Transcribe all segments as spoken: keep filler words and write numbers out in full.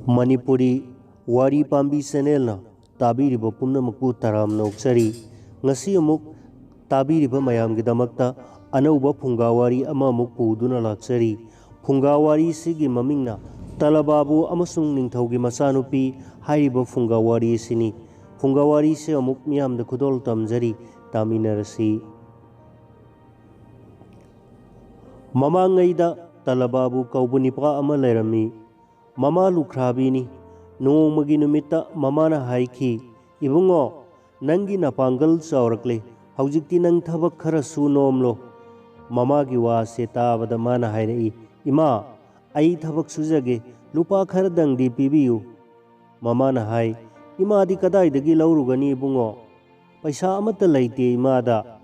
ꯃꯅꯤꯄꯨꯔꯤ ꯋꯥꯔꯤ ꯄꯥꯝꯕꯤ ꯆꯦꯅꯦꯜꯅ ꯇꯥꯕꯤꯔꯤꯕ ꯄꯨꯝꯅꯃꯛꯄꯨ ꯇꯔꯥꯝꯅ ꯑꯣꯛꯆꯔꯤ꯫ ꯉꯁꯤ ꯑꯃꯨꯛ ꯇꯥꯕꯤꯔꯤꯕ ꯃꯌꯥꯝꯒꯤꯗꯃꯛꯇ ꯑꯅꯧꯕ ꯐꯨꯡꯒꯥ ꯋꯥꯔꯤ ꯑꯃꯃꯨꯛ ꯄꯨꯗꯨꯅ ꯂꯥꯛꯆꯔꯤ꯫ ꯐꯨꯡꯒꯥ ꯋꯥꯔꯤꯁꯤꯒꯤ ꯃꯃꯤꯡꯅ ꯇꯂꯕꯥꯕꯨ ꯑꯃꯁꯨꯡ ꯅꯤꯡꯊꯧꯒꯤ ꯃꯆꯥꯅꯨꯄꯤ ꯍꯥꯏꯔꯤꯕ ꯐꯨꯡꯒꯥ ꯋꯥꯔꯤ ꯑꯁꯤꯅꯤ꯫ ꯐꯨꯡꯒꯥ ꯋꯥꯔꯤꯁꯦ ꯑꯃꯨꯛ ꯃꯤꯌꯥꯝꯗ ꯈꯨꯗꯣꯜ ꯇꯝꯖꯔꯤ, ꯇꯥꯃꯤꯟꯅꯔꯁꯤ꯫ ꯃꯃꯥꯡꯉꯩꯗ ꯇꯂꯕꯥꯕꯨ ꯀꯧꯕ ꯅꯤꯄꯥ ꯑꯃ ꯂꯩꯔꯝꯃꯤ꯫ ꯃꯃꯥ ꯂꯨꯈ꯭ꯔꯥꯕꯤꯅꯤ꯫ ꯅꯣꯡꯃꯒꯤ ꯅꯨꯃꯤꯠꯇ ꯃꯃꯥꯅ ꯍꯥꯏꯈꯤ, "ꯏꯕꯨꯡꯉꯣ, ꯅꯪꯒꯤ ꯅꯄꯥꯡꯒꯜ ꯆꯥꯎꯔꯛꯂꯦ, ꯍꯧꯖꯤꯛꯇꯤ ꯅꯪ ꯊꯕꯛ ꯈꯔ ꯁꯨ ꯅꯣꯝꯂꯣ꯫" ꯃꯃꯥꯒꯤ ꯋꯥꯁꯦ ꯇꯥꯕꯗ ꯃꯥꯅ ꯍꯥꯏꯔꯛꯏ, "ꯏꯃꯥ, ꯑꯩ ꯊꯕꯛ ꯁꯨꯖꯒꯦ, ꯂꯨꯄꯥ ꯈꯔꯗꯪꯗꯤ ꯄꯤꯕꯤꯌꯨ꯫" ꯃꯃꯥꯅ ꯍꯥꯏ, "ꯏꯃꯥꯗꯤ ꯀꯗꯥꯏꯗꯒꯤ ꯂꯧꯔꯨꯒꯅꯤ ꯏꯕꯨꯡꯉꯣ? ꯄꯩꯁꯥ ꯑꯃꯠꯇ ꯂꯩꯇꯦ ꯏꯃꯥꯗ꯫"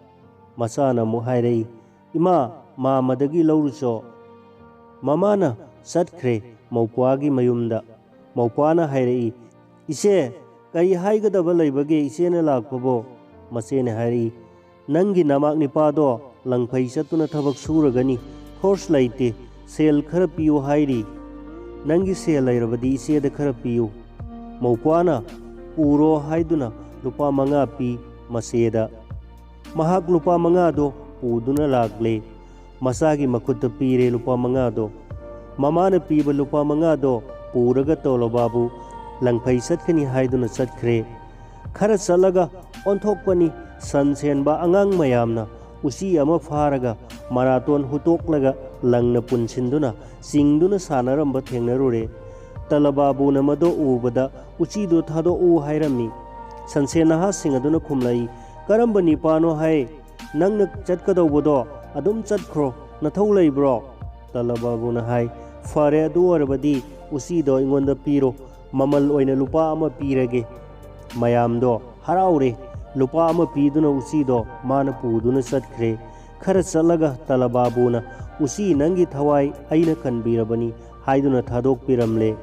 ꯃꯆꯥꯅ ꯑꯃꯨꯛ ꯍꯥꯏꯔꯛꯏ, "ꯏꯃꯥ, ꯃꯥꯃꯗꯒꯤ ꯂꯧꯔꯨꯆꯣ꯫" ꯃꯃꯥꯅ ꯆꯠꯈ꯭ꯔꯦ ꯃꯧꯄ꯭ꯋꯥꯒꯤ ꯃꯌꯨꯝꯗ꯫ ꯃꯧꯄ꯭ꯋꯥꯅ ꯍꯥꯏꯔꯛꯏ, "ꯏꯆꯦ, ꯀꯔꯤ ꯍꯥꯏꯒꯗꯕ ꯂꯩꯕꯒꯦ ꯏꯆꯦꯅ ꯂꯥꯛꯄꯕꯣ?" ꯃꯆꯦꯅ ꯍꯥꯏꯔꯛꯏ, "ꯅꯪꯒꯤ ꯅꯃꯥꯛ ꯅꯤꯄꯥꯗꯣ ꯂꯪꯐꯩ ꯆꯠꯇꯨꯅ ꯊꯕꯛ ꯁꯨꯔꯒꯅꯤ, ꯈꯣꯔꯁ ꯂꯩꯇꯦ, ꯁꯦꯜ ꯈꯔ ꯄꯤꯌꯨ ꯍꯥꯏꯔꯤ꯫ ꯅꯪꯒꯤ ꯁꯦꯜ ꯂꯩꯔꯕꯗꯤ ꯏꯆꯦꯗ ꯈꯔ ꯄꯤꯌꯨ꯫" ꯃꯧꯄ꯭ꯋꯥꯅ ꯄꯨꯔꯣ ꯍꯥꯏꯗꯨꯅ ꯂꯨꯄꯥ ꯃꯉꯥ ꯄꯤ ꯃꯆꯦꯗ꯫ ꯃꯍꯥꯛ ꯂꯨꯄꯥ ꯃꯉꯥꯗꯣ ꯄꯨꯗꯨꯅ ꯂꯥꯛꯂꯦ꯫ ꯃꯆꯥꯒꯤ ꯃꯈꯨꯠꯇ ꯄꯤꯔꯦ ꯂꯨꯄꯥ ꯃꯉꯥꯗꯣ꯫ ꯃꯃꯥꯅ ꯄꯤꯕ ꯂꯨꯄꯥ ꯃꯉꯥꯗꯣ ꯄꯨꯔꯒ ꯇꯣꯂꯣꯕꯥꯕꯨ ꯂꯪꯐꯩ ꯆꯠꯀꯅꯤ ꯍꯥꯏꯗꯨꯅ ꯆꯠꯈ꯭ꯔꯦ꯫ ꯈꯔ ꯆꯠꯂꯒ ꯑꯣꯟꯊꯣꯛꯄꯅꯤ, ꯁꯟ ꯁꯦꯟꯕ ꯑꯉꯥꯡ ꯃꯌꯥꯝꯅ ꯎꯆꯤ ꯑꯃ ꯐꯥꯔꯒ ꯃꯔꯥꯇꯣꯟ ꯍꯨꯠꯇꯣꯛꯂꯒ ꯂꯪꯅ ꯄꯨꯟꯁꯤꯟꯗꯨꯅ ꯆꯤꯡꯗꯨꯅ ꯁꯥꯟꯅꯔꯝꯕ ꯊꯦꯡꯅꯔꯨꯔꯦ꯫ ꯇꯂꯕꯥꯕꯨꯅ ꯃꯗꯣ ꯎꯕꯗ ꯎꯆꯤꯗꯨ ꯊꯥꯗꯣꯛꯎ ꯍꯥꯏꯔꯝꯃꯤ꯫ ꯁꯟꯁꯦꯟ ꯅꯍꯥꯁꯤꯡ ꯑꯗꯨꯅ ꯈꯨꯝꯂꯛꯏ, "ꯀꯔꯝꯕ ꯅꯤꯄꯥꯅꯣ ꯍꯥꯏ? ꯅꯪꯅ ꯆꯠꯀꯗꯧꯕꯗꯣ ꯑꯗꯨꯝ ꯆꯠꯈ꯭ꯔꯣ, ꯅꯊꯧ ꯂꯩꯕ꯭ꯔꯣ?" ꯇꯂꯕꯥꯕꯨꯅ ꯍꯥꯏ, "ꯐꯔꯦ, ꯑꯗꯨ ꯑꯣꯏꯔꯕꯗꯤ ꯎꯆꯤꯗꯣ ꯑꯩꯉꯣꯟꯗ ꯄꯤꯔꯣ, ꯃꯃꯜ ꯑꯣꯏꯅ ꯂꯨꯄꯥ ꯑꯃ ꯄꯤꯔꯒꯦ꯫" ꯃꯌꯥꯝꯗꯣ ꯍꯔꯥꯎꯔꯦ꯫ ꯂꯨꯄꯥ ꯑꯃ ꯄꯤꯗꯨꯅ ꯎꯆꯤꯗꯣ ꯃꯥꯅ ꯄꯨꯗꯨꯅ ꯆꯠꯈ꯭ꯔꯦ꯫ ꯈꯔ ꯆꯠꯂꯒ ꯇꯂꯕꯥꯕꯨꯅ, "ꯎꯆꯤ, ꯅꯪꯒꯤ ꯊꯋꯥꯏ ꯑꯩꯅ ꯀꯟꯕꯤꯔꯕꯅꯤ" ꯍꯥꯏꯗꯨꯅ ꯊꯥꯗꯣꯛꯄꯤꯔꯝꯂꯦ꯫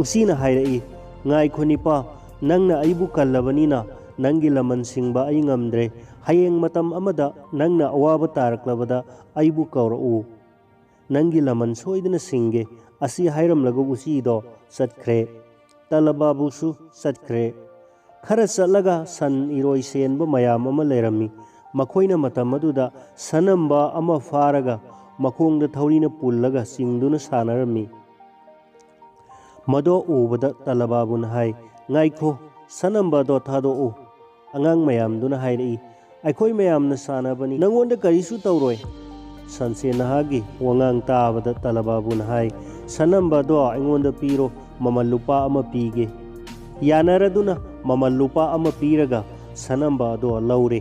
ꯎꯆꯤꯅ ꯍꯥꯏꯔꯛꯏ, "ꯉꯥꯏꯈꯣ ꯅꯤꯄꯥ, ꯅꯪꯅ ꯑꯩꯕꯨ ꯀꯜꯂꯕꯅꯤꯅ ꯅꯪꯒꯤ ꯂꯃꯟ ꯁꯤꯡꯕ ꯑꯩ ꯉꯝꯗ꯭ꯔꯦ꯫ ꯍꯌꯦꯡ ꯃꯇꯝ ꯑꯃꯗ ꯅꯪꯅ ꯑꯋꯥꯕ ꯇꯥꯔꯛꯂꯕꯗ ꯑꯩꯕꯨ ꯀꯧꯔꯛꯎ꯫ ꯅꯪꯒꯤ ꯂꯃꯟ ꯁꯣꯏꯗꯅ ꯁꯤꯡꯒꯦ꯫ ꯑꯁꯤ ꯍꯥꯏꯔꯝꯂꯒ ꯎꯆꯤꯗꯣ ꯆꯠꯈ꯭ꯔꯦ꯫ ꯇꯂꯕꯥꯕꯨꯁꯨ ꯆꯠꯈ꯭ꯔꯦ꯫ ꯈꯔ ꯆꯠꯂꯒ ꯁꯟ ꯏꯔꯣꯏ ꯁꯦꯟꯕ ꯃꯌꯥꯝ ꯑꯃ ꯂꯩꯔꯝꯃꯤ꯫ ꯃꯈꯣꯏꯅ ꯃꯇꯝ ꯑꯗꯨꯗ ꯁꯅꯝꯕ ꯑꯃ ꯐꯥꯔꯒ ꯃꯈꯣꯡꯗ ꯊꯧꯔꯤꯅ ꯄꯨꯜꯂꯒ ꯆꯤꯡꯗꯨꯅ ꯁꯥꯟꯅꯔꯝꯃꯤ꯫ ꯃꯗꯣ ꯎꯕꯗ ꯇꯂꯕꯥꯕꯨꯅ ꯍꯥꯏ, "ꯉꯥꯏꯈꯣ, ꯁꯅꯝꯕꯗꯣ ꯊꯥꯗꯣꯛꯎ꯫" ꯑꯉꯥꯡ ꯃꯌꯥꯝꯗꯨꯅ ꯍꯥꯏꯔꯛꯏ, "ꯑꯩꯈꯣꯏ ꯃꯌꯥꯝꯅ ꯁꯥꯟꯅꯕꯅꯤ, ꯅꯪꯉꯣꯟꯗ ꯀꯔꯤꯁꯨ ꯇꯧꯔꯣꯏ꯫" ꯁꯟꯁꯦꯟ ꯅꯍꯥꯒꯤ ꯋꯥꯉꯥꯡ ꯇꯥꯕꯗ ꯇꯂꯕꯥꯕꯨꯅ ꯍꯥꯏ, "ꯁꯅꯝꯕꯗꯣ ꯑꯩꯉꯣꯟꯗ ꯄꯤꯔꯣ, ꯃꯃꯜ ꯂꯨꯄꯥ ꯑꯃ ꯄꯤꯒꯦ꯫" ꯌꯥꯅꯔꯗꯨꯅ ꯃꯃꯜ ꯂꯨꯄꯥ ꯑꯃ ꯄꯤꯔꯒ ꯁꯅꯝꯕ ꯑꯗꯣ ꯂꯧꯔꯦ꯫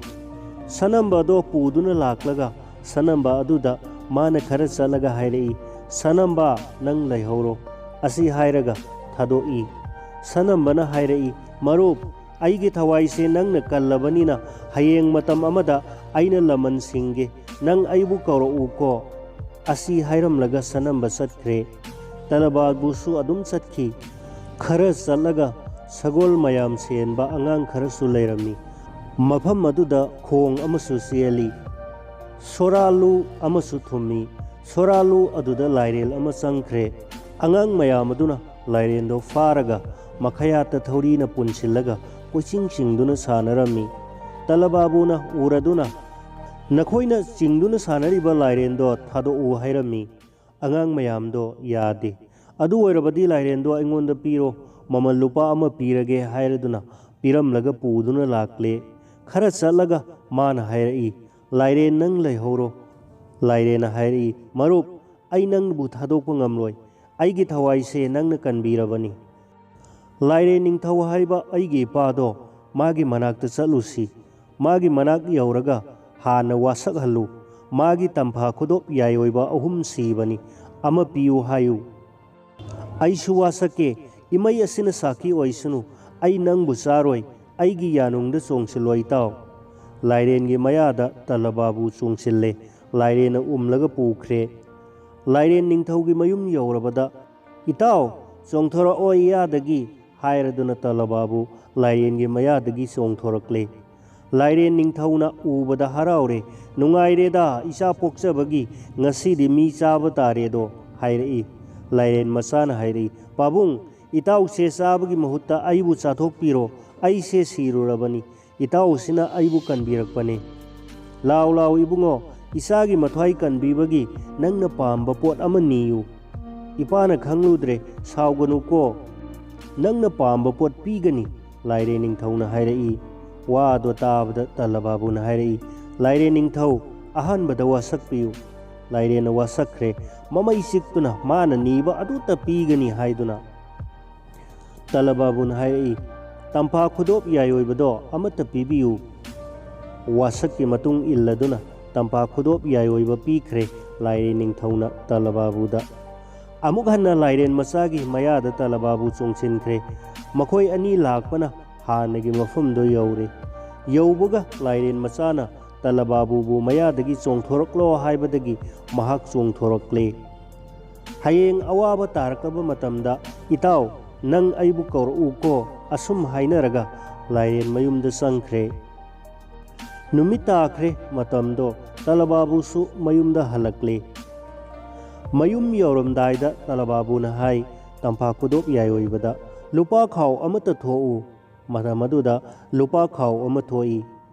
ꯁꯅꯝꯕ ꯑꯗꯣ ꯄꯨꯗꯨꯅ ꯂꯥꯛꯂꯒ ꯁꯅꯝꯕ ꯑꯗꯨꯗ ꯃꯥꯅ ꯈꯔ ꯆꯠꯂꯒ ꯍꯥꯏꯔꯛꯏ, "ꯁꯅꯝꯕ, ꯅꯪ ꯂꯩꯍꯧꯔꯣ꯫" ꯑꯁꯤ ꯍꯥꯏꯔꯒ ꯊꯥꯗꯣꯛꯏ꯫ ꯁꯅꯝꯕꯅ ꯍꯥꯏꯔꯛꯏ, "ꯃꯔꯨꯞ, ꯑꯩꯒꯤ ꯊꯋꯥꯏꯁꯦ ꯅꯪꯅ ꯀꯜꯂꯕꯅꯤꯅ ꯍꯌꯦꯡ ꯃꯇꯝ ꯑꯃꯗ ꯑꯩꯅ ꯂꯃꯟ ꯁꯤꯡꯒꯦ, ꯅꯪ ꯑꯩꯕꯨ ꯀꯧꯔꯛꯎꯀꯣ꯫" ꯑꯁꯤ ꯍꯥꯏꯔꯝꯂꯒ ꯁꯅꯝꯕ ꯆꯠꯈ꯭ꯔꯦ꯫ ꯇꯂꯕꯥꯕꯨꯁꯨ ꯑꯗꯨꯝ ꯆꯠꯈꯤ꯫ ꯈꯔ ꯆꯠꯂꯒ ꯁꯒꯣꯜ ꯃꯌꯥꯝ ꯁꯦꯟꯕ ꯑꯉꯥꯡ ꯈꯔꯁꯨ ꯂꯩꯔꯝꯃꯤ꯫ ꯃꯐꯝ ꯑꯗꯨꯗ ꯈꯣꯡ ꯑꯃꯁꯨ ꯆꯦꯜꯂꯤ꯫ ꯁꯣꯔꯥꯂꯨ ꯑꯃꯁꯨ ꯊꯨꯝꯃꯤ꯫ ꯁꯣꯔꯥꯂꯨ ꯑꯗꯨꯗ ꯂꯥꯏꯔꯦꯜ ꯑꯃ ꯆꯪꯈ꯭ꯔꯦ꯫ ꯑꯉꯥꯡ ꯃꯌꯥꯝ ꯑꯗꯨꯅ ꯂꯥꯏꯔꯦꯟꯗꯣ ꯐꯥꯔꯒ ꯃꯈꯌꯥꯠꯇ ꯊꯧꯔꯤꯅ ꯄꯨꯟꯁꯤꯜꯂꯒ ꯀꯣꯏꯆꯤꯡ ꯆꯤꯡꯗꯨꯅ ꯁꯥꯟꯅꯔꯝꯃꯤ꯫ ꯇꯂꯕꯥꯕꯨꯅ ꯎꯔꯗꯨꯅ, "ꯅꯈꯣꯏꯅ ꯆꯤꯡꯗꯨꯅ ꯁꯥꯟꯅꯔꯤꯕ ꯂꯥꯏꯔꯦꯟꯗꯣ ꯊꯥꯗꯣꯛꯎ" ꯍꯥꯏꯔꯝꯃꯤ꯫ ꯑꯉꯥꯡ ꯃꯌꯥꯝꯗꯣ ꯌꯥꯗꯦ꯫ "ꯑꯗꯨ ꯑꯣꯏꯔꯕꯗꯤ ꯂꯥꯏꯔꯦꯟꯗꯣ ꯑꯩꯉꯣꯟꯗ ꯄꯤꯔꯣ, ꯃꯃꯜ ꯂꯨꯄꯥ ꯑꯃ ꯄꯤꯔꯒꯦ" ꯍꯥꯏꯔꯗꯨꯅ ꯄꯤꯔꯝꯂꯒ ꯄꯨꯗꯨꯅ ꯂꯥꯛꯂꯦ꯫ ꯈꯔ ꯆꯠꯂꯒ ꯃꯥꯅ ꯍꯥꯏꯔꯛꯏ, "ꯂꯥꯏꯔꯦꯟ, ꯅꯪ ꯂꯩꯍꯧꯔꯣ꯫" ꯂꯥꯏꯔꯦꯟꯅ ꯍꯥꯏꯔꯛꯏ, "ꯃꯔꯨꯞ, ꯑꯩ ꯅꯪꯕꯨ ꯊꯥꯗꯣꯛꯄ ꯉꯝꯂꯣꯏ꯫ ꯑꯩꯒꯤ ꯊꯋꯥꯏꯁꯦ ꯅꯪꯅ ꯀꯟꯕꯤꯔꯕꯅꯤ꯫ ꯂꯥꯏꯔꯦꯟ ꯅꯤꯡꯊꯧ ꯍꯥꯏꯕ ꯑꯩꯒꯤ ꯏꯄꯥꯗꯣ, ꯃꯥꯒꯤ ꯃꯅꯥꯛꯇ ꯆꯠꯂꯨꯁꯤ꯫ ꯃꯥꯒꯤ ꯃꯅꯥꯛ ꯌꯧꯔꯒ ꯍꯥꯟꯅ ꯋꯥꯁꯛꯍꯜꯂꯨ꯫ ꯃꯥꯒꯤ ꯇꯝꯐꯥ ꯈꯨꯗꯣꯞ ꯌꯥꯏꯑꯣꯏꯕ ꯑꯍꯨꯝ ꯁꯤꯕꯅꯤ, ꯑꯃ ꯄꯤꯌꯨ ꯍꯥꯏꯌꯨ꯫ ꯑꯩꯁꯨ ꯋꯥꯁꯛꯀꯦ, ꯏꯃꯩ ꯑꯁꯤꯅ ꯁꯥꯈꯤ ꯑꯣꯏꯁꯅꯨ꯫ ꯑꯩ ꯅꯪꯕꯨ ꯆꯥꯔꯣꯏ, ꯑꯩꯒꯤ ꯌꯥꯅꯨꯡꯗ ꯆꯣꯡꯁꯤꯜꯂꯣ ꯏꯇꯥꯎ꯫" ꯂꯥꯏꯔꯦꯟꯒꯤ ꯃꯌꯥꯗ ꯇꯂꯕꯥꯕꯨ ꯆꯣꯡꯁꯤꯜꯂꯦ꯫ ꯂꯥꯏꯔꯦꯟꯅ ꯎꯝꯂꯒ ꯄꯨꯈ꯭ꯔꯦ꯫ ꯂꯥꯏꯔꯦꯟ ꯅꯤꯡꯊꯧꯒꯤ ꯃꯌꯨꯝ ꯌꯧꯔꯕꯗ, "ꯏꯇꯥꯎ, ꯆꯣꯡꯊꯣꯔꯛꯑꯣ ꯏꯌꯥꯗꯒꯤ" ꯍꯥꯏꯔꯗꯨꯅ ꯇꯂꯕꯥꯕꯨ ꯂꯥꯏꯔꯦꯟꯒꯤ ꯃꯌꯥꯗꯒꯤ ꯆꯣꯡꯊꯣꯔꯛꯂꯦ꯫ ꯂꯥꯏꯔꯦꯟ ꯅꯤꯡꯊꯧꯅ ꯎꯕꯗ ꯍꯔꯥꯎꯔꯦ꯫ "ꯅꯨꯡꯉꯥꯏꯔꯦꯗ, ꯏꯆꯥ ꯄꯣꯛꯆꯕꯒꯤ ꯉꯁꯤꯗꯤ ꯃꯤ ꯆꯥꯕ ꯇꯥꯔꯦꯗꯣ" ꯍꯥꯏꯔꯛꯏ꯫ ꯂꯥꯏꯔꯦꯟ ꯃꯆꯥꯅ ꯍꯥꯏꯔꯛꯏ, "ꯄꯥꯕꯨꯡ, ꯏꯇꯥꯎꯁꯦ ꯆꯥꯕꯒꯤ ꯃꯍꯨꯠꯇ ꯑꯩꯕꯨ ꯆꯥꯊꯣꯛꯄꯤꯔꯣ, ꯑꯩꯁꯦ ꯁꯤꯔꯨꯔꯕꯅꯤ, ꯏꯇꯥꯎꯁꯤꯅ ꯑꯩꯕꯨ ꯀꯟꯕꯤꯔꯛꯄꯅꯦ꯫ ꯂꯥꯎ ꯂꯥꯎ ꯏꯕꯨꯡꯉꯣ, ꯏꯆꯥꯒꯤ ꯃꯊ꯭ꯋꯥꯏ ꯀꯟꯕꯤꯕꯒꯤ ꯅꯪꯅ ꯄꯥꯝꯕ ꯄꯣꯠ ꯑꯃ ꯅꯤꯌꯨ꯫ ꯏꯄꯥꯅ ꯈꯪꯂꯨꯗ꯭ꯔꯦ, ꯁꯥꯎꯒꯅꯨꯀꯣ, ꯅꯪꯅ ꯄꯥꯝꯕ ꯄꯣꯠ ꯄꯤꯒꯅꯤ"꯫ ꯂꯥꯏꯔꯦꯟ ꯅꯤꯡꯊꯧꯅ ꯍꯥꯏꯔꯛꯏ꯫ ꯋꯥꯗꯣ ꯇꯥꯕꯗ ꯇꯂꯕꯥꯕꯨꯅ ꯍꯥꯏꯔꯛꯏ, "ꯂꯥꯏꯔꯦꯟ ꯅꯤꯡꯊꯧ, ꯑꯍꯥꯟꯕꯗ ꯋꯥꯁꯛꯄꯤꯌꯨ"꯫ ꯂꯥꯏꯔꯦꯟꯅ ꯋꯥꯁꯛꯈ꯭ꯔꯦ꯫ ꯃꯃꯩ ꯆꯤꯛꯇꯨꯅ ꯃꯥꯅ ꯅꯤꯕ ꯑꯗꯨꯇ ꯄꯤꯒꯅꯤ ꯍꯥꯏꯗꯨꯅ꯫ ꯇꯂꯕꯥꯕꯨꯅ ꯍꯥꯏꯔꯛꯏ, "ꯇꯝꯐꯥ ꯈꯨꯗꯣꯞ ꯌꯥꯏꯑꯣꯏꯕꯗꯣ ꯑꯃꯠꯇ ꯄꯤꯕꯤꯌꯨ"꯫ ꯋꯥꯁꯛꯀꯤ ꯃꯇꯨꯡ ꯏꯜꯂꯗꯨꯅ ꯇꯝꯐꯥ ꯈꯨꯗꯣꯞ ꯌꯥꯏꯑꯣꯏꯕ ꯄꯤꯈ꯭ꯔꯦ ꯂꯥꯏꯔꯦꯟ ꯅꯤꯡꯊꯧꯅ ꯇꯂꯕꯥꯕꯨꯗ꯫ ꯑꯃꯨꯛ ꯍꯟꯅ ꯂꯥꯏꯔꯦꯟ ꯃꯆꯥꯒꯤ ꯃꯌꯥꯗ ꯇꯂꯕꯥꯕꯨ ꯆꯣꯡꯁꯤꯟꯈ꯭ꯔꯦ꯫ ꯃꯈꯣꯏ ꯑꯅꯤ ꯂꯥꯛꯄꯅ ꯍꯥꯟꯅꯒꯤ ꯃꯐꯝꯗꯣ ꯌꯧꯔꯦ꯫ ꯌꯧꯕꯒ ꯂꯥꯏꯔꯦꯟ ꯃꯆꯥꯅ ꯇꯂꯕꯥꯕꯨꯕꯨ ꯃꯌꯥꯗꯒꯤ ꯆꯣꯡꯊꯣꯔꯛꯂꯣ ꯍꯥꯏꯕꯗꯒꯤ ꯃꯍꯥꯛ ꯆꯣꯡꯊꯣꯔꯛꯂꯦ꯫ "ꯍꯌꯦꯡ ꯑꯋꯥꯕ ꯇꯥꯔꯛꯂꯕ ꯃꯇꯝꯗ, ꯏꯇꯥꯎ, ꯅꯪ ꯑꯩꯕꯨ ꯀꯧꯔꯛꯎꯀꯣ", ꯑꯁꯨꯝ ꯍꯥꯏꯅꯔꯒ ꯂꯥꯏꯔꯦꯟ ꯃꯌꯨꯝꯗ ꯆꯪꯈ꯭ꯔꯦ꯫ ꯅꯨꯃꯤꯠ ꯇꯥꯈ꯭ꯔꯦ꯫ ꯃꯇꯝꯗꯣ ꯇꯂꯕꯥꯕꯨꯁꯨ ꯃꯌꯨꯝꯗ ꯍꯜꯂꯛꯂꯦ꯫ ꯃꯌꯨꯝ ꯌꯧꯔꯝꯗꯥꯏꯗ ꯇꯂꯕꯥꯕꯨꯅ ꯍꯥꯏ, ꯇꯝꯐꯥ ꯈꯨꯗꯣꯞ ꯌꯥꯏꯑꯣꯏꯕꯗ, "ꯂꯨꯄꯥ ꯈꯥꯎ ꯑꯃꯠꯇ ꯊꯣꯛꯎ"꯫ ꯃꯇꯝ ꯑꯗꯨꯗ ꯂꯨꯄꯥ ꯈꯥꯎ ꯑꯃ ꯊꯣꯛꯏ꯫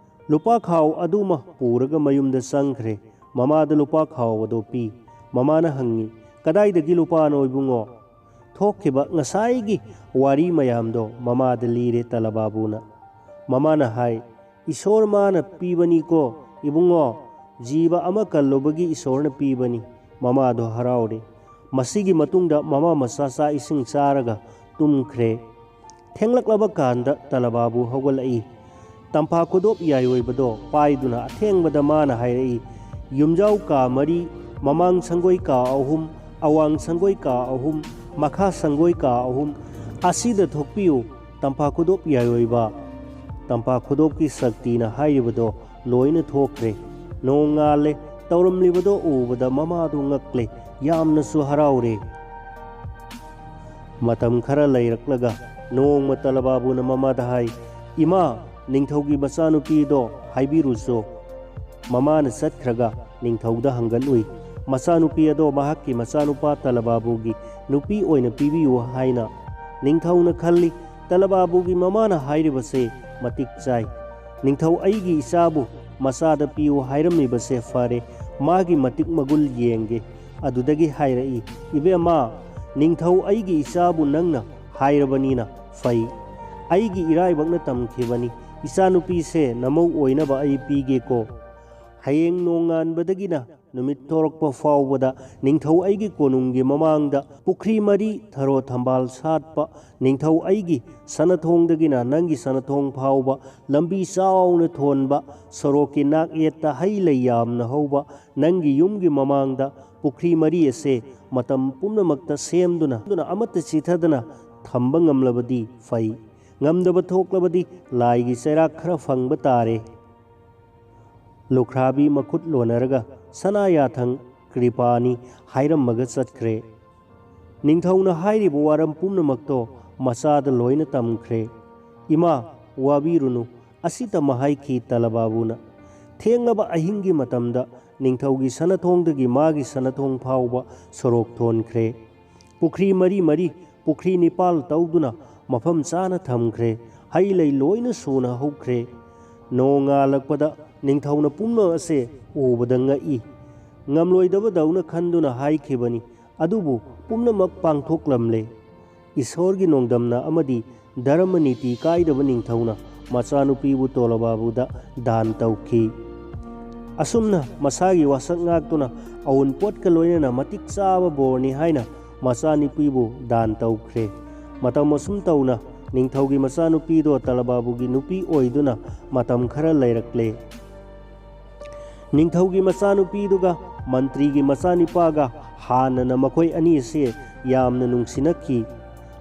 ꯂꯨꯄꯥ ꯈꯥꯎ ꯑꯗꯨꯃ ꯄꯨꯔꯒ ꯃꯌꯨꯝꯗ ꯆꯪꯈ꯭ꯔꯦ꯫ ꯃꯃꯥꯗ ꯂꯨꯄꯥ ꯈꯥꯎ ꯑꯗꯨ ꯄꯤ꯫ ꯃꯃꯥꯅ ꯍꯪꯉꯤ, "ꯀꯗꯥꯏꯗꯒꯤ ꯂꯨꯄꯥꯅꯣ ꯏꯕꯨꯡꯉꯣ?" ꯊꯣꯛꯈꯤꯕ ꯉꯁꯥꯏꯒꯤ ꯋꯥꯔꯤ ꯃꯌꯥꯝꯗꯣ ꯃꯃꯥꯗ ꯂꯤꯔꯦ ꯇꯂꯕꯥꯕꯨꯅ꯫ ꯃꯃꯥꯅ ꯍꯥꯏ, "ꯏꯁꯣꯔ ꯃꯥꯅ ꯄꯤꯕꯅꯤꯀꯣ ꯏꯕꯨꯡꯉꯣ, ꯖꯤꯕ ꯑꯃ ꯀꯜꯂꯨꯕꯒꯤ ꯏꯁꯣꯔꯅ ꯄꯤꯕꯅꯤ"꯫ ꯃꯃꯥꯗꯣ ꯍꯔꯥꯎꯔꯦ꯫ ꯃꯁꯤꯒꯤ ꯃꯇꯨꯡꯗ ꯃꯃꯥ ꯃꯆꯥ ꯆꯥꯛ ꯏꯁꯤꯡ ꯆꯥꯔꯒ ꯇꯨꯝꯈ꯭ꯔꯦ꯫ ꯊꯦꯡꯂꯛꯂꯕ ꯀꯥꯟꯗ ꯇꯂꯕꯥꯕꯨ ꯍꯧꯒꯠꯂꯛꯏ꯫ ꯇꯝꯐꯥ ꯈꯨꯗꯣꯞ ꯌꯥꯏꯑꯣꯏꯕꯗꯣ ꯄꯥꯏꯗꯨꯅ ꯑꯊꯦꯡꯕꯗ ꯃꯥꯅ ꯍꯥꯏꯔꯛꯏ, "ꯌꯨꯝꯖꯥꯎ ꯀꯥ ꯃꯔꯤ, ꯃꯃꯥꯡ ꯁꯪꯒꯣꯏ ꯀꯥ ꯑꯍꯨꯝ, ꯑꯋꯥꯡ ꯁꯪꯒꯣꯏ ꯀꯥ ꯑꯍꯨꯝ, ꯃꯈꯥ ꯁꯪꯒꯣꯏ ꯀꯥ ꯑꯍꯨꯝ, ꯑꯁꯤꯗ ꯊꯣꯛꯄꯤꯌꯨ"꯫ ꯇꯝꯐꯥ ꯈꯨꯗꯣꯞ ꯌꯥꯏꯑꯣꯏꯕ, ꯇꯝꯐꯥ ꯈꯨꯗꯣꯞꯀꯤ ꯁꯛꯇꯤꯅ ꯍꯥꯏꯔꯤꯕꯗꯣ ꯂꯣꯏꯅ ꯊꯣꯛꯈ꯭ꯔꯦ꯫ ꯅꯣꯡ ꯉꯥꯜꯂꯦ꯫ ꯇꯧꯔꯝꯂꯤꯕꯗꯣ ꯎꯕꯗ ꯃꯃꯥꯗꯨ ꯉꯛꯂꯦ, ꯌꯥꯝꯅꯁꯨ ꯍꯔꯥꯎꯔꯦ꯫ ꯃꯇꯝ ꯈꯔ ꯂꯩꯔꯛꯂꯒ ꯅꯣꯡꯃ ꯇꯂꯕꯥꯕꯨꯅ ꯃꯃꯥꯗ ꯍꯥꯏ, "ꯏꯃꯥ, ꯅꯤꯡꯊꯧꯒꯤ ꯃꯆꯥꯅꯨꯄꯤꯗꯣ ꯍꯥꯏꯕꯤꯔꯨꯆꯣ"꯫ ꯃꯃꯥꯅ ꯆꯠꯈ꯭ꯔꯒ ꯅꯤꯡꯊꯧꯗ ꯍꯪꯒꯠꯂꯨꯏ꯫ ꯃꯆꯥꯅꯨꯄꯤ ꯑꯗꯣ ꯃꯍꯥꯛꯀꯤ ꯃꯆꯥꯅꯨꯄꯥ ꯇꯂꯕꯥꯕꯨꯒꯤ ꯅꯨꯄꯤ ꯑꯣꯏꯅ ꯄꯤꯕꯤꯌꯨ ꯍꯥꯏꯅ ꯅꯤꯡꯊꯧꯅ ꯈꯜꯂꯤ꯫ ꯇꯂꯕꯥꯕꯨꯒꯤ ꯃꯃꯥꯅ ꯍꯥꯏꯔꯤꯕꯁꯦ ꯃꯇꯤꯛ ꯆꯥꯏ꯫ "ꯅꯤꯡꯊꯧ, ꯑꯩꯒꯤ ꯏꯆꯥꯕꯨ ꯃꯆꯥꯗ ꯄꯤꯌꯨ ꯍꯥꯏꯔꯝꯃꯤꯕꯁꯦ ꯐꯔꯦ, ꯃꯥꯒꯤ ꯃꯇꯤꯛ ꯃꯒꯨꯜ ꯌꯦꯡꯒꯦ꯫" ꯑꯗꯨꯗꯒꯤ ꯍꯥꯏꯔꯛꯏ, "ꯏꯕꯦꯝꯃ, ꯅꯤꯡꯊꯧ, ꯑꯩꯒꯤ ꯏꯆꯥꯕꯨ ꯅꯪꯅ ꯍꯥꯏꯔꯕꯅꯤꯅ ꯐꯩ꯫ ꯑꯩꯒꯤ ꯏꯔꯥꯏꯕꯛꯅ ꯇꯝꯈꯤꯕꯅꯤ꯫ ꯏꯆꯥꯅꯨꯄꯤꯁꯦ ꯅꯃꯧ ꯑꯣꯏꯅꯕ ꯑꯩ ꯄꯤꯒꯦꯀꯣ꯫ ꯍꯌꯦꯡ ꯅꯣꯡꯉꯥꯟꯕꯗꯒꯤꯅ ꯅꯨꯃꯤꯠ ꯊꯣꯔꯛꯄ ꯐꯥꯎꯕꯗ ꯅꯤꯡꯊꯧ ꯑꯩꯒꯤ ꯀꯣꯅꯨꯡꯒꯤ ꯃꯃꯥꯡꯗ ꯄꯨꯈ꯭ꯔꯤ ꯃꯔꯤ, ꯊꯔꯣ ꯊꯝꯕꯥꯜ ꯁꯥꯠꯄ, ꯅꯤꯡꯊꯧ ꯑꯩꯒꯤ ꯁꯅꯊꯣꯡꯗꯒꯤꯅ ꯅꯪꯒꯤ ꯁꯅꯊꯣꯡ ꯐꯥꯎꯕ ꯂꯝꯕꯤ ꯆꯥꯎꯅ ꯊꯣꯟꯕ, ꯁꯣꯔꯣꯛꯀꯤ ꯅꯥꯛ ꯌꯦꯠꯇ ꯍꯩ ꯂꯩ ꯌꯥꯝꯅ ꯍꯧꯕ, ꯅꯪꯒꯤ ꯌꯨꯝꯒꯤ ꯃꯃꯥꯡꯗ ꯄꯨꯈ꯭ꯔꯤ ꯃꯔꯤ ꯑꯁꯦ ꯃꯇꯝ ꯄꯨꯝꯅꯃꯛꯇ ꯁꯦꯝꯗꯨꯅ, ꯑꯗꯨꯅ ꯑꯃꯠꯇ ꯆꯤꯊꯗꯅ ꯊꯝꯕ ꯉꯝꯂꯕꯗꯤ ꯐꯩ꯫ ꯉꯝꯗꯕ ꯊꯣꯛꯂꯕꯗꯤ ꯂꯥꯏꯒꯤ ꯆꯩꯔꯥꯛ ꯈꯔ ꯐꯪꯕ ꯇꯥꯔꯦ꯫" ꯂꯨꯈ꯭ꯔꯥꯕꯤ ꯃꯈꯨꯠ ꯂꯣꯟꯅꯔꯒ ꯁꯅꯥ ꯌꯥꯊꯪ ꯀ꯭ꯔꯤꯄꯥꯅꯤ ꯍꯥꯏꯔꯝꯃꯒ ꯆꯠꯈ꯭ꯔꯦ꯫ ꯅꯤꯡꯊꯧꯅ ꯍꯥꯏꯔꯤꯕ ꯋꯥꯔꯝ ꯄꯨꯝꯅꯃꯛꯇꯣ ꯃꯆꯥꯗ ꯂꯣꯏꯅ ꯇꯝꯈ꯭ꯔꯦ꯫ "ꯏꯃꯥ, ꯋꯥꯕꯤꯔꯨꯅꯨ, ꯑꯁꯤꯇꯃꯛ ꯍꯥꯏꯈꯤ ꯇꯂꯕꯥꯕꯨꯅ꯫" ꯊꯦꯡꯂꯕ ꯑꯍꯤꯡꯒꯤ ꯃꯇꯝꯗ ꯅꯤꯡꯊꯧꯒꯤ ꯁꯅꯊꯣꯡꯗꯒꯤ ꯃꯥꯒꯤ ꯁꯅꯊꯣꯡ ꯐꯥꯎꯕ ꯁꯣꯔꯣꯛ ꯊꯣꯟꯈ꯭ꯔꯦ꯫ ꯄꯨꯈ꯭ꯔꯤ ꯃꯔꯤ ꯃꯔꯤ, ꯄꯨꯈ꯭ꯔꯤ ꯅꯤꯄꯥꯜ ꯇꯧꯗꯨꯅ ꯃꯐꯝ ꯆꯥꯅ ꯊꯝꯈ꯭ꯔꯦ꯫ ꯍꯩ ꯂꯩ ꯂꯣꯏꯅ ꯁꯨꯅ ꯍꯧꯈ꯭ꯔꯦ꯫ ꯅꯣꯡꯉꯥꯜꯂꯛꯄꯗ ꯅꯤꯡꯊꯧꯅ ꯄꯨꯝꯅꯃꯛ ꯑꯁꯦ ꯎꯕꯗ ꯉꯛꯏ꯫ ꯉꯝꯂꯣꯏꯗꯕꯗꯧꯅ ꯈꯟꯗꯨꯅ ꯍꯥꯏꯈꯤꯕꯅꯤ, ꯑꯗꯨꯕꯨ ꯄꯨꯝꯅꯃꯛ ꯄꯥꯡꯊꯣꯛꯂꯝꯂꯦ꯫ ꯏꯁꯣꯔꯒꯤ ꯅꯣꯡꯗꯝꯅ ꯑꯃꯗꯤ ꯙꯔꯃ ꯅꯤꯇꯤ ꯀꯥꯏꯗꯕ ꯅꯤꯡꯊꯧꯅ ꯃꯆꯥꯅꯨꯄꯤꯕꯨ ꯇꯣꯂꯕꯥꯕꯨꯗ ꯗꯥꯟ ꯇꯧꯈꯤ꯫ ꯑꯁꯨꯝꯅ ꯃꯁꯥꯒꯤ ꯋꯥꯁꯛ ꯉꯥꯛꯇꯨꯅ ꯑꯋꯨꯟꯄꯣꯠꯀ ꯂꯣꯏꯅꯅ ꯃꯇꯤꯛ ꯆꯥꯕ ꯕꯣꯔꯅꯤ ꯍꯥꯏꯅ ꯃꯆꯥꯅꯨꯄꯤꯕꯨ ꯗꯥꯟ ꯇꯧꯈ꯭ꯔꯦ꯫ ꯃꯇꯝ ꯑꯁꯨꯝ ꯇꯧꯅ ꯅꯤꯡꯊꯧꯒꯤ ꯃꯆꯥꯅꯨꯄꯤꯗꯣ ꯇꯂꯕꯥꯕꯨꯒꯤ ꯅꯨꯄꯤ ꯑꯣꯏꯗꯨꯅ ꯃꯇꯝ ꯈꯔ ꯂꯩꯔꯛꯂꯦ꯫ ꯅꯤꯡꯊꯧꯒꯤ ꯃꯆꯥꯅꯨꯄꯤꯗꯨꯒ ꯃꯟꯇ꯭ꯔꯤꯒꯤ ꯃꯆꯥꯅꯤꯄꯥꯒ ꯍꯥꯟꯅꯅ ꯃꯈꯣꯏ ꯑꯅꯤ ꯑꯁꯤ ꯌꯥꯝꯅ ꯅꯨꯡꯁꯤꯅꯈꯤ꯫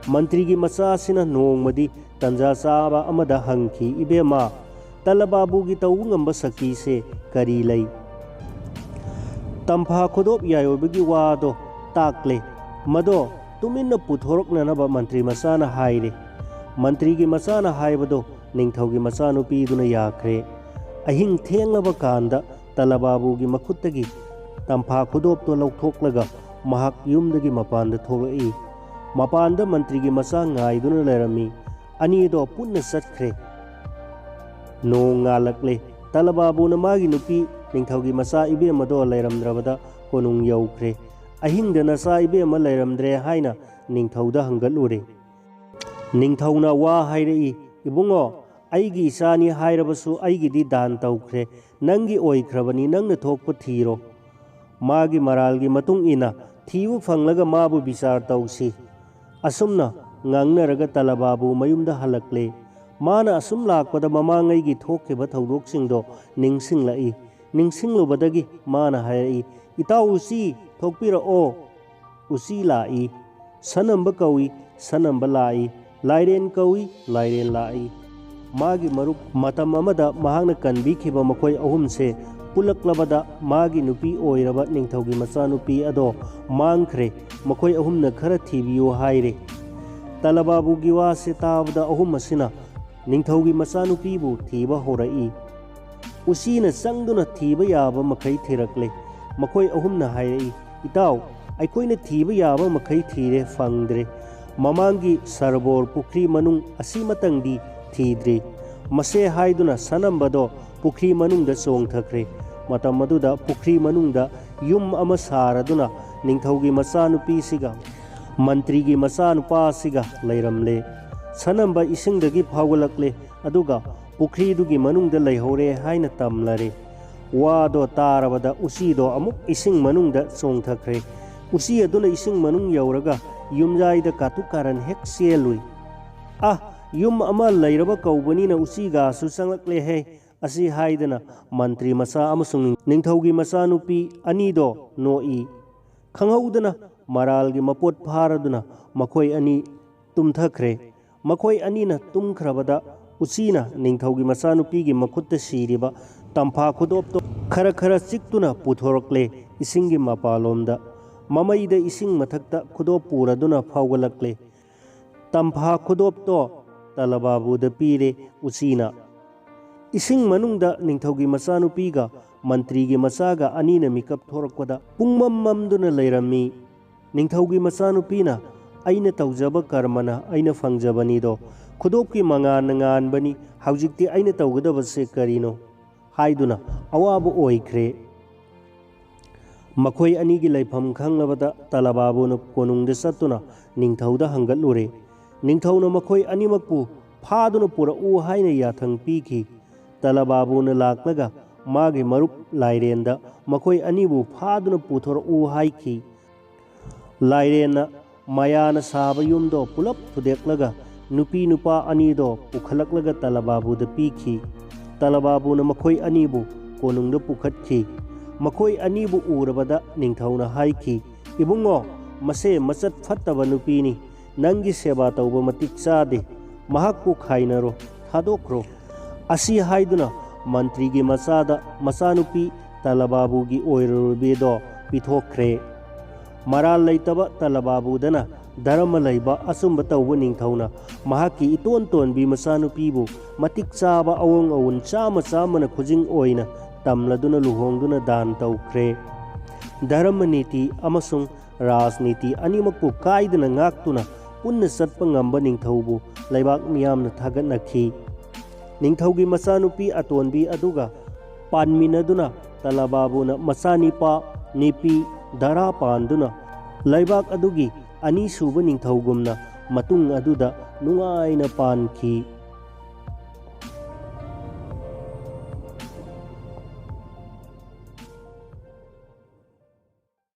ꯃꯟꯇ꯭ꯔꯤꯒꯤ ꯃꯆꯥ ꯑꯁꯤꯅ ꯅꯣꯡꯃꯗꯤ ꯇꯟꯖꯥ ꯆꯥꯕ ꯑꯃꯗ ꯍꯪꯈꯤ, "ꯏꯕꯦꯝꯃ, ꯇꯂꯕꯥꯕꯨꯒꯤ ꯇꯧꯕ ꯉꯝꯕ ꯁꯛꯇꯤꯁꯦ ꯀꯔꯤ ꯂꯩ?" ꯇꯝꯐꯥ ꯈꯨꯗꯣꯞ ꯌꯥꯏꯑꯣꯏꯕꯒꯤ ꯋꯥꯗꯣ ꯇꯥꯛꯂꯦ꯫ ꯃꯗꯣ ꯇꯨꯃꯤꯟꯅ ꯄꯨꯊꯣꯔꯛꯅꯅꯕ ꯃꯟꯇ꯭ꯔꯤ ꯃꯆꯥꯅ ꯍꯥꯏꯔꯦ꯫ ꯃꯟꯇ꯭ꯔꯤꯒꯤ ꯃꯆꯥꯅ ꯍꯥꯏꯕꯗꯣ ꯅꯤꯡꯊꯧꯒꯤ ꯃꯆꯥꯅꯨꯄꯤꯗꯨꯅ ꯌꯥꯈ꯭ꯔꯦ꯫ ꯑꯍꯤꯡ ꯊꯦꯡꯂꯕ ꯀꯥꯟꯗ ꯇꯂꯕꯥꯕꯨꯒꯤ ꯃꯈꯨꯠꯇꯒꯤ ꯇꯝꯐꯥ ꯈꯨꯗꯣꯞꯇꯣ ꯂꯧꯊꯣꯛꯂꯒ ꯃꯍꯥꯛ ꯌꯨꯝꯗꯒꯤ ꯃꯄꯥꯟꯗ ꯊꯣꯛꯂꯛꯏ꯫ ꯃꯄꯥꯟꯗ ꯃꯟꯇ꯭ꯔꯤꯒꯤ ꯃꯆꯥ ꯉꯥꯏꯗꯨꯅ ꯂꯩꯔꯝꯃꯤ꯫ ꯑꯅꯤꯗꯣ ꯄꯨꯟꯅ ꯆꯠꯈ꯭ꯔꯦ꯫ ꯅꯣꯡ ꯉꯥꯜꯂꯛꯂꯦ꯫ ꯇꯂꯕꯥꯕꯨꯅ ꯃꯥꯒꯤ ꯅꯨꯄꯤ ꯅꯤꯡꯊꯧꯒꯤ ꯃꯆꯥ ꯏꯕꯦꯝꯃꯗꯣ ꯂꯩꯔꯝꯗ꯭ꯔꯕꯗ ꯀꯣꯅꯨꯡ ꯌꯧꯈ꯭ꯔꯦ꯫ "ꯑꯍꯤꯡꯗ ꯅꯆꯥ ꯏꯕꯦꯝꯃ ꯂꯩꯔꯝꯗ꯭ꯔꯦ?" ꯍꯥꯏꯅ ꯅꯤꯡꯊꯧꯗ ꯍꯪꯒꯠꯂꯨꯔꯦ꯫ ꯅꯤꯡꯊꯧꯅ ꯋꯥ ꯍꯥꯏꯔꯛꯏ, "ꯏꯕꯨꯡꯉꯣ, ꯑꯩꯒꯤ ꯏꯆꯥꯅꯤ ꯍꯥꯏꯔꯕꯁꯨ ꯑꯩꯒꯤꯗꯤ ꯗꯥꯟ ꯇꯧꯈ꯭ꯔꯦ꯫ ꯅꯪꯒꯤ ꯑꯣꯏꯈ꯭ꯔꯕꯅꯤ, ꯅꯪꯅ ꯊꯣꯛꯄ ꯊꯤꯔꯣ꯫ ꯃꯥꯒꯤ ꯃꯔꯥꯜꯒꯤ ꯃꯇꯨꯡ ꯏꯟꯅ ꯊꯤꯕ ꯐꯪꯂꯒ ꯃꯥꯕꯨ ꯕꯤꯆꯥꯔ ꯇꯧꯁꯤ"꯫ ꯑꯁꯨꯝꯅ ꯉꯥꯡꯅꯔꯒ ꯇꯂꯕꯥꯕꯨ ꯃꯌꯨꯝꯗ ꯍꯜꯂꯛꯂꯦ꯫ ꯃꯥꯅ ꯑꯁꯨꯝ ꯂꯥꯛꯄꯗ ꯃꯃꯥꯡꯉꯩꯒꯤ ꯊꯣꯛꯈꯤꯕ ꯊꯧꯗꯣꯛꯁꯤꯡꯗꯣ ꯅꯤꯡꯁꯤꯡꯂꯛꯏ꯫ ꯅꯤꯡꯁꯤꯡꯂꯨꯕꯗꯒꯤ ꯃꯥꯅ ꯍꯥꯏꯔꯛꯏ, "ꯏꯇꯥꯎ ꯎꯆꯤ, ꯊꯣꯛꯄꯤꯔꯛꯑꯣ"꯫ ꯎꯆꯤ ꯂꯥꯛꯏ꯫ "ꯁꯅꯝꯕ ꯀꯧꯏ"꯫ ꯁꯅꯝꯕ ꯂꯥꯛꯏ꯫ "ꯂꯥꯏꯔꯦꯟ ꯀꯧꯏ"꯫ ꯂꯥꯏꯔꯦꯟ ꯂꯥꯛꯏ꯫ ꯃꯥꯒꯤ ꯃꯔꯨꯞ, ꯃꯇꯝ ꯑꯃꯗ ꯃꯍꯥꯛꯅ ꯀꯟꯕꯤꯈꯤꯕ ꯃꯈꯣꯏ ꯑꯍꯨꯝꯁꯦ ꯄꯨꯜꯂꯛꯂꯕꯗ ꯃꯥꯒꯤ ꯅꯨꯄꯤ ꯑꯣꯏꯔꯕ ꯅꯤꯡꯊꯧꯒꯤ ꯃꯆꯥꯅꯨꯄꯤ ꯑꯗꯣ ꯃꯥꯡꯈ꯭ꯔꯦ꯫ ꯃꯈꯣꯏ ꯑꯍꯨꯝꯅ ꯈꯔ ꯊꯤꯕꯤꯌꯨ ꯍꯥꯏꯔꯦ꯫ ꯇꯂꯕꯥꯕꯨꯒꯤ ꯋꯥꯁꯦ ꯇꯥꯕꯗ ꯑꯍꯨꯝ ꯑꯁꯤꯅ ꯅꯤꯡꯊꯧꯒꯤ ꯃꯆꯥꯅꯨꯄꯤꯕꯨ ꯊꯤꯕ ꯍꯧꯔꯛꯏ꯫ ꯎꯆꯤꯅ ꯆꯪꯗꯨꯅ ꯊꯤꯕ ꯌꯥꯕ ꯃꯈꯩ ꯊꯤꯔꯛꯂꯦ꯫ ꯃꯈꯣꯏ ꯑꯍꯨꯝꯅ ꯍꯥꯏꯔꯛꯏ, "ꯏꯇꯥꯎ, ꯑꯩꯈꯣꯏꯅ ꯊꯤꯕ ꯌꯥꯕ ꯃꯈꯩ ꯊꯤꯔꯦ, ꯐꯪꯗ꯭ꯔꯦ꯫ ꯃꯃꯥꯡꯒꯤ ꯁꯔꯕꯣꯔ ꯄꯨꯈ꯭ꯔꯤ ꯃꯅꯨꯡ ꯑꯁꯤꯃꯇꯪꯗꯤ ꯊꯤꯗ꯭ꯔꯤ"꯫ ꯃꯁꯦ ꯍꯥꯏꯗꯨꯅ ꯁꯅꯝꯕꯗꯣ ꯄꯨꯈ꯭ꯔꯤ ꯃꯅꯨꯡꯗ ꯆꯣꯡꯊꯈ꯭ꯔꯦ꯫ ꯃꯇꯝ ꯑꯗꯨꯗ ꯄꯨꯈ꯭ꯔꯤ ꯃꯅꯨꯡꯗ ꯌꯨꯝ ꯑꯃ ꯁꯥꯔꯗꯨꯅ ꯅꯤꯡꯊꯧꯒꯤ ꯃꯆꯥꯅꯨꯄꯤꯁꯤꯒ ꯃꯟꯇ꯭ꯔꯤꯒꯤ ꯃꯆꯥꯅꯨꯄꯥꯁꯤꯒ ꯂꯩꯔꯝꯂꯦ꯫ ꯁꯅꯝꯕ ꯏꯁꯤꯡꯗꯒꯤ ꯐꯥꯎꯒꯠꯂꯛꯂꯦ, ꯑꯗꯨꯒ ꯄꯨꯈ꯭ꯔꯤꯗꯨꯒꯤ ꯃꯅꯨꯡꯗ ꯂꯩꯍꯧꯔꯦ ꯍꯥꯏꯅ ꯇꯝꯂꯔꯦ꯫ ꯋꯥꯗꯣ ꯇꯥꯔꯕꯗ ꯎꯆꯤꯗꯣ ꯑꯃꯨꯛ ꯏꯁꯤꯡ ꯃꯅꯨꯡꯗ ꯆꯣꯡꯊꯈ꯭ꯔꯦ꯫ ꯎꯆꯤ ꯑꯗꯨꯅ ꯏꯁꯤꯡ ꯃꯅꯨꯡ ꯌꯧꯔꯒ ꯌꯨꯝꯌꯥꯏꯗ ꯀꯥꯇꯨ ꯀꯥꯔꯟ ꯍꯦꯛ ꯆꯦꯜꯂꯨꯏ꯫ "ꯑ, ꯌꯨꯝ ꯑꯃ ꯂꯩꯔꯕ ꯀꯧꯕꯅꯤꯅ ꯎꯆꯤꯒꯥꯁꯨ ꯆꯪꯂꯛꯂꯦꯍꯦ" ꯑꯁꯤ ꯍꯥꯏꯗꯅ ꯃꯟꯇ꯭ꯔꯤ ꯃꯆꯥ ꯑꯃꯁꯨꯡ ꯅꯤꯡꯊꯧꯒꯤ ꯃꯆꯥꯅꯨꯄꯤ ꯑꯅꯤꯗꯣ ꯅꯣꯛꯏ꯫ ꯈꯪꯍꯧꯗꯅ ꯃꯔꯥꯜꯒꯤ ꯃꯄꯣꯠ ꯐꯥꯔꯗꯨꯅ ꯃꯈꯣꯏ ꯑꯅꯤ ꯇꯨꯝꯊꯈ꯭ꯔꯦ꯫ ꯃꯈꯣꯏ ꯑꯅꯤꯅ ꯇꯨꯝꯈ꯭ꯔꯕꯗ ꯎꯆꯤꯅ ꯅꯤꯡꯊꯧꯒꯤ ꯃꯆꯥꯅꯨꯄꯤꯒꯤ ꯃꯈꯨꯠꯇ ꯁꯤꯔꯤꯕ ꯇꯝꯐꯥ ꯈꯨꯗꯣꯞꯇꯣ ꯈꯔ ꯈꯔ ꯆꯤꯛꯇꯨꯅ ꯄꯨꯊꯣꯔꯛꯂꯦ ꯏꯁꯤꯡꯒꯤ ꯃꯄꯥꯂꯣꯝꯗ꯫ ꯃꯃꯩꯗ ꯏꯁꯤꯡ ꯃꯊꯛꯇ ꯈꯨꯗꯣꯞ ꯄꯨꯔꯗꯨꯅ ꯐꯥꯎꯒꯠꯂꯛꯂꯦ꯫ ꯇꯝꯐꯥ ꯈꯨꯗꯣꯞꯇꯣ ꯇꯂꯕꯥꯕꯨꯗ ꯄꯤꯔꯦ ꯎꯆꯤꯅ꯫ ꯏꯁꯤꯡ ꯃꯅꯨꯡꯗ ꯅꯤꯡꯊꯧꯒꯤ ꯃꯆꯥꯅꯨꯄꯤꯒ ꯃꯟꯇ꯭ꯔꯤꯒꯤ ꯃꯆꯥꯒ ꯑꯅꯤꯅ ꯃꯤꯀꯞ ꯊꯣꯔꯛꯄꯗ ꯄꯨꯡꯃꯝ ꯃꯝꯗꯨꯅ ꯂꯩꯔꯝꯃꯤ꯫ ꯅꯤꯡꯊꯧꯒꯤ ꯃꯆꯥꯅꯨꯄꯤꯅ, "ꯑꯩꯅ ꯇꯧꯖꯕ ꯀꯔꯃꯅ ꯑꯩꯅ ꯐꯪꯖꯕꯅꯤꯗꯣ, ꯈꯨꯗꯣꯞꯀꯤ ꯃꯉꯥꯜꯅ ꯉꯥꯟꯕꯅꯤ, ꯍꯧꯖꯤꯛꯇꯤ ꯑꯩꯅ ꯇꯧꯒꯗꯕꯁꯦ ꯀꯔꯤꯅꯣ?" ꯍꯥꯏꯗꯨꯅ ꯑꯋꯥꯕ ꯑꯣꯏꯈ꯭ꯔꯦ꯫ ꯃꯈꯣꯏ ꯑꯅꯤꯒꯤ ꯂꯩꯐꯝ ꯈꯪꯂꯕꯗ ꯇꯂꯕꯥꯕꯨꯅ ꯀꯣꯅꯨꯡꯗ ꯆꯠꯇꯨꯅ ꯅꯤꯡꯊꯧꯗ ꯍꯪꯒꯠꯂꯨꯔꯦ꯫ ꯅꯤꯡꯊꯧꯅ ꯃꯈꯣꯏ ꯑꯅꯤꯃꯛꯄꯨ ꯐꯥꯗꯨꯅ ꯄꯨꯔꯛꯎ ꯍꯥꯏꯅ ꯌꯥꯊꯪ ꯄꯤꯈꯤ꯫ ꯇꯂꯕꯥꯕꯨꯅ ꯂꯥꯛꯂꯒ ꯃꯥꯒꯤ ꯃꯔꯨꯞ ꯂꯥꯏꯔꯦꯟꯗ ꯃꯈꯣꯏ ꯑꯅꯤꯕꯨ ꯐꯥꯗꯨꯅ ꯄꯨꯊꯣꯔꯛꯎ ꯍꯥꯏꯈꯤ꯫ ꯂꯥꯏꯔꯦꯟꯅ ꯃꯌꯥꯅ ꯁꯥꯕ ꯌꯨꯝꯗꯣ ꯄꯨꯂꯞ ꯊꯨꯗꯦꯛꯂꯒ ꯅꯨꯄꯤ ꯅꯨꯄꯥ ꯑꯅꯤꯗꯣ ꯄꯨꯈꯠꯂꯛꯂꯒ ꯇꯂꯕꯥꯕꯨꯗ ꯄꯤꯈꯤ꯫ ꯇꯂꯕꯥꯕꯨꯅ ꯃꯈꯣꯏ ꯑꯅꯤꯕꯨ ꯀꯣꯅꯨꯡꯗ ꯄꯨꯈꯠꯈꯤ꯫ ꯃꯈꯣꯏ ꯑꯅꯤꯕꯨ ꯎꯔꯕꯗ ꯅꯤꯡꯊꯧꯅ ꯍꯥꯏꯈꯤ, "ꯏꯕꯨꯡꯉꯣ, ꯃꯁꯦ ꯃꯆꯠ ꯐꯠꯇꯕ ꯅꯨꯄꯤꯅꯤ꯫ ꯅꯪꯒꯤ ꯁꯦꯕꯥ ꯇꯧꯕ ꯃꯇꯤꯛ ꯆꯥꯗꯦ꯫ ꯃꯍꯥꯛꯄꯨ ꯈꯥꯏꯅꯔꯣ, ꯊꯥꯗꯣꯛꯈ꯭ꯔꯣ꯫" ꯑꯁꯤ ꯍꯥꯏꯗꯨꯅ ꯃꯟꯇ꯭ꯔꯤꯒꯤ ꯃꯆꯥꯗ ꯃꯆꯥꯅꯨꯄꯤ ꯇꯂꯕꯥꯕꯨꯒꯤ ꯑꯣꯏꯔꯨꯔꯕꯤꯗꯣ ꯄꯤꯊꯣꯛꯈ꯭ꯔꯦ꯫ ꯃꯔꯥꯜ ꯂꯩꯇꯕ ꯇꯂꯕꯥꯕꯨꯗꯅ ꯙꯔꯃ ꯂꯩꯕ ꯑꯆꯨꯝꯕ ꯇꯧꯕ ꯅꯤꯡꯊꯧꯅ ꯃꯍꯥꯛꯀꯤ ꯏꯇꯣꯟ ꯇꯣꯟꯕꯤ ꯃꯆꯥꯅꯨꯄꯤꯕꯨ ꯃꯇꯤꯛ ꯆꯥꯕ ꯑꯋꯣꯡ ꯑꯋꯨꯟ ꯆꯥꯝꯃ ꯆꯥꯝꯃꯅ ꯈꯨꯖꯤꯡ ꯑꯣꯏꯅ ꯇꯝꯂꯗꯨꯅ ꯂꯨꯍꯣꯡꯗꯨꯅ ꯗꯥꯟ ꯇꯧꯈ꯭ꯔꯦ꯫ ꯙꯔꯃ ꯅꯤꯇꯤ ꯑꯃꯁꯨꯡ ꯔꯥꯖꯅꯤꯇꯤ ꯑꯅꯤꯃꯛꯄꯨ ꯀꯥꯏꯗꯅ ꯉꯥꯛꯇꯨꯅ ꯄꯨꯟꯅ ꯆꯠꯄ ꯉꯝꯕ ꯅꯤꯡꯊꯧꯕꯨ ꯂꯩꯕꯥꯛ ꯃꯤꯌꯥꯝꯅ ꯊꯥꯒꯠꯅꯈꯤ꯫ ꯅꯤꯡꯊꯧꯒꯤ ꯃꯆꯥꯅꯨꯄꯤ ꯑꯇꯣꯟꯕꯤ ꯑꯗꯨꯒ ꯄꯥꯟꯃꯤꯟꯅꯗꯨꯅ ꯇꯂꯕꯥꯕꯨꯅ ꯃꯆꯥꯅꯤꯄꯥ ꯅꯤꯄꯤ ꯇꯔꯥ ꯄꯥꯟꯗꯨꯅ ꯂꯩꯕꯥꯛ ꯑꯗꯨꯒꯤ ꯑꯅꯤꯁꯨꯕ ꯅꯤꯡꯊꯧꯒꯨꯝꯅ ꯃꯇꯨꯡ ꯑꯗꯨꯗ ꯅꯨꯡꯉꯥꯏꯅ ꯄꯥꯟꯈꯤ꯫